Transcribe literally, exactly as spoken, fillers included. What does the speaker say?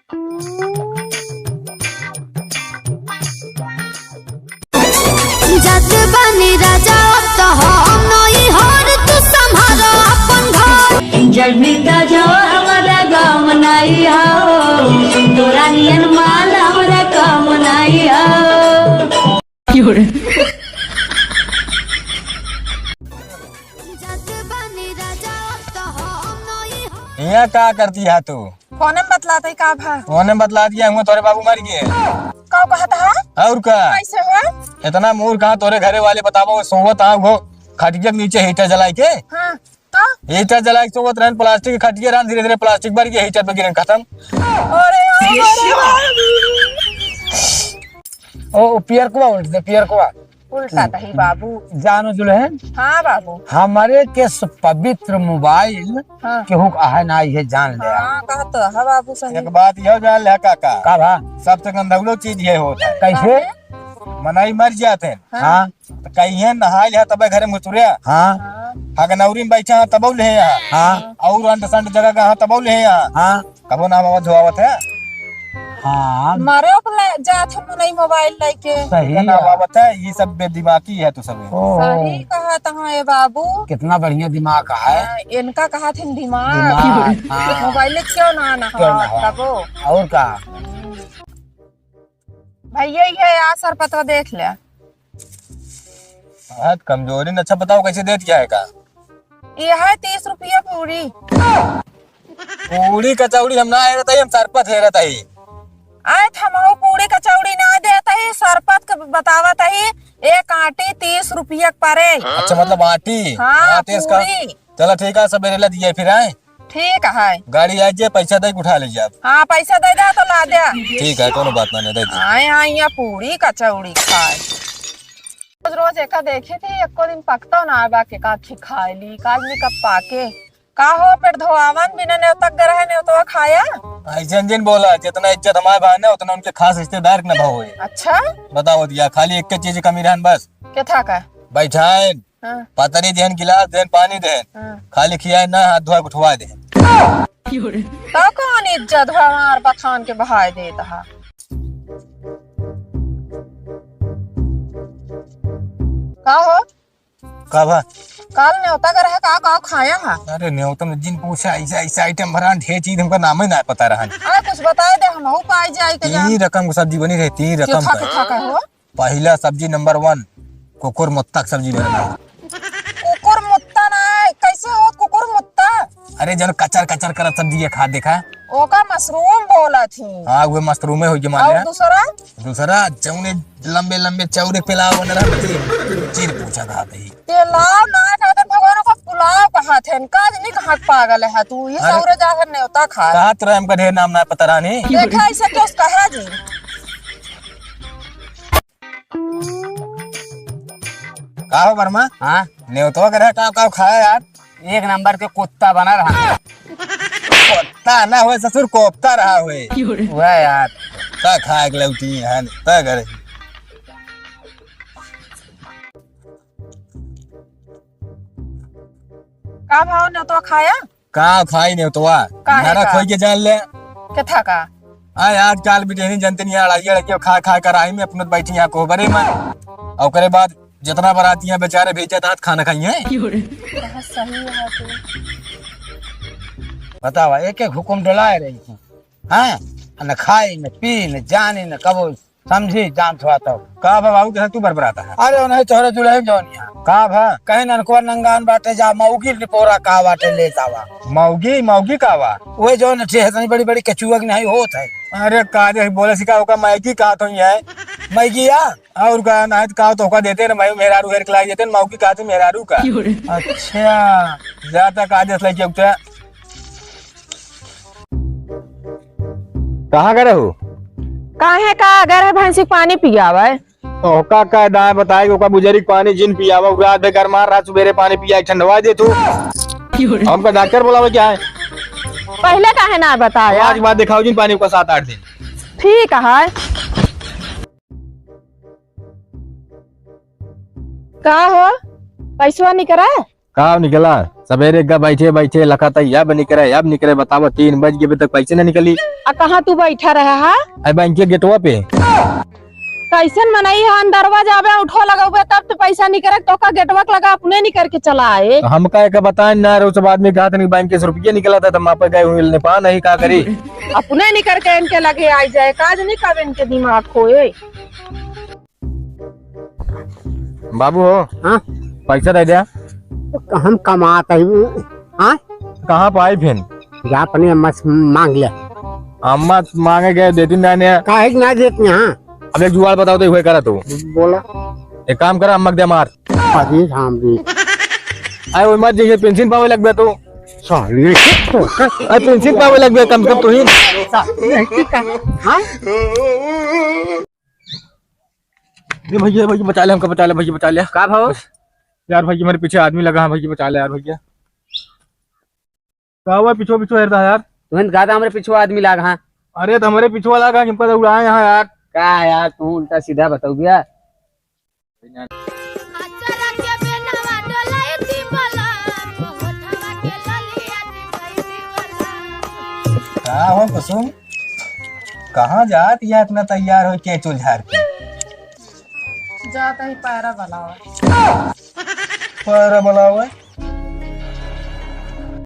जात बानी राजा, अब तो हम नैहर, तू संभारो अपन घर। जब भी का जो हमरा गम नाई हो, तोरा नियन माल हमरा कम नाई हो। जात बानी राजा, अब तो हम नैहर। यहाँ का करती है तू? फोन में बतलाते का भा? फोन में बतला दिया, हुआ तोरे बाबू मर गए। का कहत हा? और का? कैसे हो? इतना मूर्ख कहाँ तोरे घरे वाले बतावो, सोवत हाँ वो खटिया के नीचे हीटर जलाए के। हाँ, तो? हीटर जलाए के सोवत रहन, प्लास्टिक के खटिया रहन, धीरे धीरे प्लास्टिक बढ़ गया, हीटर पे गिरन खत्म। अरे, अरे, अरे। ओ, ओ, पियरकवा उल्ट दे, पियरकवा। उल्टा दही बाबू। जानो दुल्हन। हाँ बाबू। हमरे के स-, पवित्र मोबाइल हाँ। केहू का है ना, ये जान ले। हाँ, कहत है बाबू सही। एक बात यह जान ले काका। का भा? सबसे गंधौलो चीज ये होत है। कैसे? काहे? मनई मर जात है। हाँ। हाँ। तो कहिए नहाए लिया तबे घरे मुतुरिया। हाँ। हाँ। हगनौरी में बैठा है तबौ ले यहाँ। हाँ। और अंट संट जगह का हाँ तबौ ले यहाँ। हाँ। कबो ना बाबा धोआवत है। हाँ। मारे ओकला जात हम नहीं मोबाइल लेके। सही इतना है। बाबत है, ये सब बेदिमागी है तू सब। ओहो। सही कहा तहाँ ए बाबू। कितना बढ़िया दिमाग है। हाँ, इनका कहा थे दिमाग। दिमाग, हाँ। मोबाइल क्यों ना, ना क्यों ना हो, हो? तबो। और का? भैया, ये आ सरपतवा देख ले। बहुत कमजोरी न। अच्छा बताओ, कैसे देत क्या है का? ये है तीस रुपया पूरी। पूरी कचौड़ी हम ना हेरत हई, हम सरपत हेरत हई। आए, हमहू पूरी कचौड़ी ना देत हई, सरपत के बतावत हई, एक आटी तीस रुपया के परे। अच्छा, मतलब आटी? हाँ, हाँ, तो इसका पूरी। चला ठीक है, सबेरे ला दिए फिर आए। ठीक है। गाड़ी आ जाए, पैसा दे के उठा ले जाब। हाँ, पैसा दे दे तो ला दे। ठीक है, कोनो बात ना, दे दे। आए, आए, यहाँ पूरी कचौड़ी खाए। रोज रोज एका देखी थी, एको दिन पकतो ना बा के का खी खाए ली, काज नी कब पाके। का हो, पेट धोआवन बिना नेवता के रहे, नेवतवा खाया? ऐसे जिन बोला, जितना इज्जत हमारे भाई ने, उतना उनके खास रिश्तेदार के ना भाव होए। अच्छा? बताओ दिया, खाली एक के चीज कमी रहन बस। के था का? बैठाएन। हाँ। पतरी देहन, गिलास देहन, पानी देहन। हाँ। खाली खियाए ना, हाथ धोआ के उठवा देहन। तो कौन इज्जत हमार बखान के बहाय देत हा? का हो? का भा? काल नेवता का रहे, का, का खाया हा? अरे नेवता में जिन पूछा, ऐसा, ऐसा आइटम भरा, ढेर चीज हमका नाम ही ना पता रहा। अरे कुछ बताए दे, हमहू पाई जाई के जान। तीन रकम की सब्जी बनी रहे, तीन रकम का। के था का हो? पहिला सब्जी नंबर वन, कुकुर मुत्ता के सब्जी बनल है। कुकुर मुत्ता ना, कैसे हो कुकुर मुत्ता? अरे जौन कचर कचर करत सब्जी के खा देखा। ओका मशरूम बोला थी। हाँ, उहे मशरूमे होई के माने। और दूसरा? दूसरा जौने लंबे लंबे चौड़े पेलाव बन रहा, चीर, चीर पूछा खात ही। पेलाव ना खाते भगवान को पुलाव कहा थे, का नहीं कहा पागल है तू, ये अरे, सौरे जाकर नेवता खा। कहत रहे हमका ढेर नाम ना पता रहनी। देखा ऐसे तो कहा जी। का हो वर्मा? हाँ? नेवतवा के रहे, का, का खाया यार? एक नंबर के कुत्ता बना रहा। कुत्ता ना होए ससुर, कोफ्ता रहा होए। वह यार। का खाए के लौटी है, त करे। का भाव नेवतवा खाया? का खाई नेवतवा? काहे नरक का? होई के जान ले। के था का? आय, आजकल बिटेनी जनते नहीं, अड़ाई अड़ाई के खा खा कराही में अपने बैठी यहाँ कोहबरे में। और ओकरे बाद जितना बराती हैं बेचारे भेजत हाथ खाना खाई हैं। बहुत सही है तू। बतावा, एक एक हुकुम डोलाए रही थी। हाँ? न खाई, न पी, न जानी, न कबो समझी, जान थोड़ा तो। का बा बाबू, जैसे तू बरबराता है? अरे, उन्हें तोहरे दुल्हन जौन यहाँ। का भा? कहीं ननकुआ नंगान बाटे जा, मौगी निपोरा का बाटे ले जावा। मौगी, मौगी का बा? वो जौन ठेहतनी बड़ी बड़ी कचुआ की नहीं होत है। अरे, का जे बोले सिका ओका मैगी का तो ही है। मैगी या? और का ना है तो का तो ओका देते ना, मैं मेहरारू हेर के लाई देते ना, मौगी का तो मेहरारू का। अच्छा। जा तक आज असलाई के उठा। कहाँ गए रहू? काहे का अगर है भैंसी के पानी पियावे? ओका का दाएं बताए कि ओका बुजरी के पानी जिन पियावा, उ रात भर गरमार रहा, सुबेरे पानी पिया के ठंडवा दे तू। हमका डॉक्टर बुलावे क्या है? पहले काहे ना बताया? आज बाद दिखाओ जिन पानी को सात आठ दिन। ठीक है। का हो, पैसवा निकरा? का निकला? सबेरे का बैठे बैठे लखा तई अब निकरे, अब निकरे, बतावा, तीन बज गए, अभी तक पैसे ना निकली। आ कहाँ तू बैठा रहे हा? अरे बैंक के गेटवा पे। कैसन मनई हा, अंदरवा जाबे, उठो लगौबे, तब तो पैसा निकरे, तो का गेटवा के लगा अपने निकर के चला आए। तो हम का एक बताएं ना, रोज सब आदमी कहा था बैंक के से रुपये निकला था, तो वहाँ पे गए हुए नेपाल नहीं का करी। अपने निकर के इनके लगे आई जाए, काज नहीं कब इनके दिमाग खोए। बाबू हो, हाँ? पैसा दे दे। तो हम कमात है, हाँ? कहाँ पाई फिर? जा अपने अम्मा से मांग ले। अम्मा मांगे गए, देती ना ने। काहे के ना देती, हाँ? अब एक जुगाड़ बताओ तो, हुए करा तू। बोला। एक काम करा, अम्मा के दे मार। अरे राम रे। अरे वो मत जइहे, पेंशन पावे लगबे तू। साले। अरे पेंशन पावे लगबे कम से कम तू ही। साले, ठीक है। हाँ? ये भैया, भैया बचा ले, हमका बचा ले, भैया बचा ले। का भाव? यार भैया, मेरे पीछे आदमी लगा है भैया, बचा ले यार भैया। का हुआ, पीछो पीछो हेरता है यार? तुहें कहा था हमरे पीछो आदमी लाग, हाँ। अरे तो हमरे पीछो लाग, हमका तो उड़ाए यहाँ यार। का यार, तू उल्टा सीधा बताऊ भैया। अचरा के बेनवा डोलाई दी बलम, होठवा के ललिया दी भई दी बलम। का हो कुसुम, कहाँ जात या इतना तैयार हो के चुल झार के? जात ही पैरा बनावे। पैरा बनावे?